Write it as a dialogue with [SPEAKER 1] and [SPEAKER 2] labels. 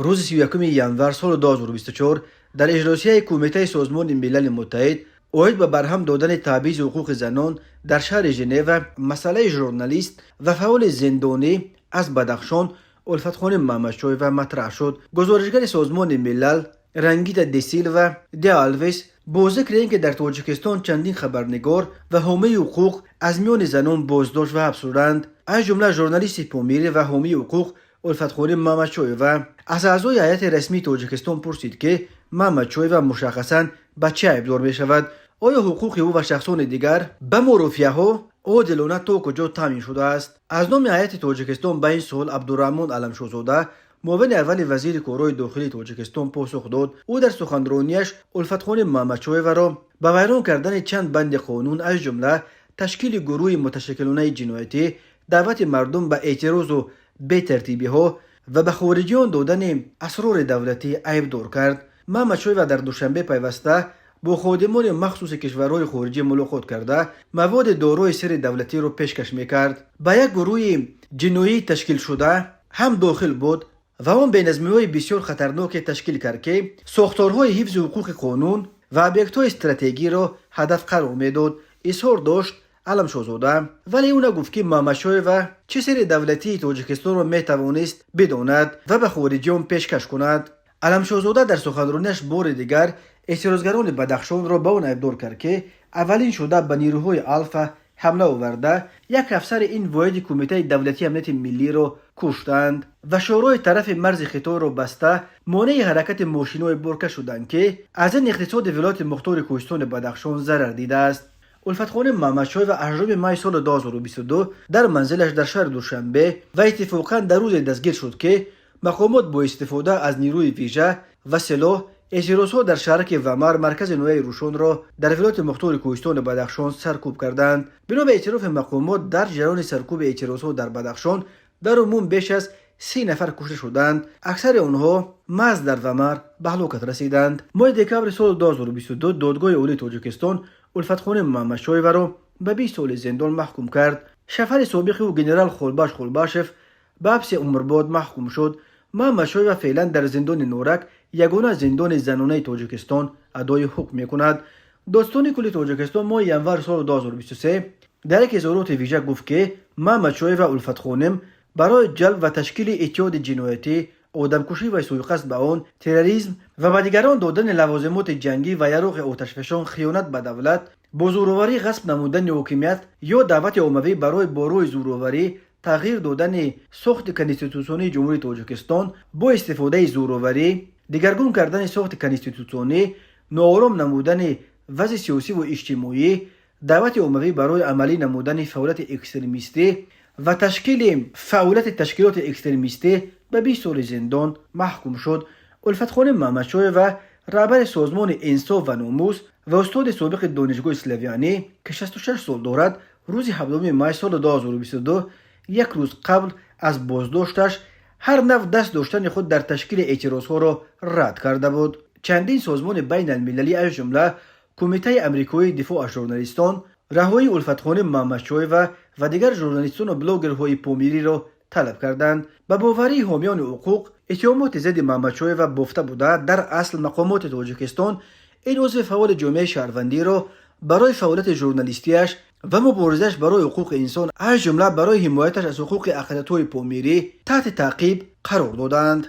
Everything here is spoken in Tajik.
[SPEAKER 1] Рӯзи 31 январ соли 2024 дар иҷлосияи Кумитаи Созмони Милали Муттаҳид оид ба барҳам додани таъбизи ҳуқуқи занон дар шаҳри Женева масъалаи журналист ва фаъоли зиндонӣ аз Бадахшон Улфатхоним Маҳмадшоева матраҳ шуд. Гузоришгари Созмони Милал Рангита де Силва де Алвес бо зикри ин ки дар Тоҷикистон чандин хабарнигор ва ҳомии ҳуқуқ аз миёни занон боздошт ва ҳабс шуданд, аз ҷумла журналисти помирӣ ва ҳомии ҳуқуқ Улфатхоним Маҳмадшоева, аз аъзои ҳайати расмии Тоҷикистон пурсид, ки Маҳмадшоева мушаххасан ба чӣ айбдор мешавад, оё ҳуқуқи ӯ ва шахсони дигар ба мурофиаҳо одилона то куҷо таъмин шудааст. Аз номи ҳайати Тоҷикистон ба ин суол Абдураҳмон Аламшозода, муовини аввали вазири корҳои дохилии Тоҷикистон, посух дод. Ӯ дар суханронияш Улфатхоним Маҳмадшоеваро ба вайрон кардани чанд банди қонун, аз ҷумла ташкили гурӯҳи муташаккилонаи ҷиноятӣ, даъвати мардум ба эътирозу бетартибиҳо ва ба хориҷиён додани асрори давлатӣ айбдор кард. Маҳмадшоева дар Душанбе пайваста бо ходимони махсуси кишварҳои хориҷӣ мулоқот карда, маводи дорои сирри давлатиро пешкаш мекард, ба як гурӯҳи ҷиноӣ ташкилшуда ҳам дохил буд ва он беназмиҳои бисёр хатарноке ташкил кард, ки сохторҳои ҳифзи ҳуқуқи қонун ва объектҳои стратегиро ҳадаф қарор медод, изҳор дошт Аламшозода. Вале ӯ нагуфт, ки Маҳмадшоева чӣ сирри давлатии Тоҷикистонро метавонист бидонад ва ба хориҷиён пешкаш кунад. Аламшозода дар суханронияш бори дигар эътирозгарони Бадахшонро ба он айбдор кард, ки аввалин шуда ба нирӯҳои Алфа ҳамла оварда, як афсари ин воҳиди Кумитаи давлатии амнияти миллиро куштанд ва шоҳроҳи тарафи марзи Хитойро баста, монеи ҳаракати мошинҳои боркаш шуданд, ки аз ин иқтисоди вилояти мухтори кӯҳистони Бадахшон зарар дидааст. Улфатхоним Маҳмадшоева 8 май соли 2022 дар манзилаш дар шаҳри Душанбе ва иттифоқан дар рӯзе дастгир шуд, ки мақомот бо истифода аз нирӯи вижа ва силоҳ эътирозҳо дар шаҳраки Вамар, маркази ноҳияи Рӯшонро дар вилояти мухтори кӯҳистони Бадахшон саркӯб карданд. Бино ба эътирофи мақомот, дар ҷараёни саркӯби эътирозҳо дар Бадахшон дар умум беш аз 30 нафар кушта шуданд. Аксари онҳо маҳз дар Вамар ба ҳалокат расиданд. Моҳи декабри соли 2022 Додгоҳи Олии Тоҷикистон Улфатхоним Маҳмадшоеваро ба 20 соли зиндон маҳкум кард. Шавҳари собиқи ӯ, генерал Холбаш Холбашев, ба ҳабси умрбод маҳкум шуд. Маҳмадшоева феълан дар зиндони Норак, ягона зиндони занонаи Тоҷикистон, адои ҳукм мекунад. Додситони кулли Тоҷикистон моҳи январ соли 2023 дар як изҳороти вижа гуфт, ки Маҳмадшоева Улфатхоним барои ҷалб ва ташкили иттиҳоди ҷиноятӣ, одамкушӣ ва сӯиқасд ба он, терроризм ва ба дигарон додани лавозимоти ҷангӣ ва яроқи оташфишон, хиёнат ба давлат, бо зӯроварӣ ғасб намудани ҳокимият ё даъвати оммавӣ барои бо роҳи зӯроварӣ тағйир додани сохти конститутсионии Ҷумҳурии Тоҷикистон, бо истифодаи зӯроварӣ дигаргун кардани сохти конститутсионӣ, ноором намудани вазъи сиёсиву иҷтимоӣ, даъвати оммавӣ барои амалӣ намудани фаъолияти экстремистӣ ва ташкили фаъолияти ташкилоти экстремистӣ ба 20 соли зиндон маҳкум шуд. Улфатхоним Маҳмадшоева, раҳбари созмони Инсоф ва номус ва устоди собиқи Донишгоҳи Славянӣ, ки 66 сол дорад, рӯзи 7 май соли 2022, як рӯз қабл аз боздошташ, ҳар нав даст доштани худ дар ташкили эътирозҳоро рад карда буд. Чандин созмони байналмилалӣ, аз ҷумла Кумитаи амрикоии дифоъ аз журналистон, раҳоии Улфатхоним Маҳмадшоева ва дигар журналистону блогерҳои помириро талаб карданд. Ба боварии ҳомиёни ҳуқуқ, иттиҳомоти зидди Маҳмадшоева бофта буда, дар асл мақомоти Тоҷикистон ин узви фаъоли ҷомеаи шаҳрвандиро барои фаъолияти журналистиаш ва муборизааш барои ҳуқуқи инсон, аз ҷумла барои ҳимояташ аз ҳуқуқи ақалиятҳои помирӣ, таҳти таъқиб қарор додаанд.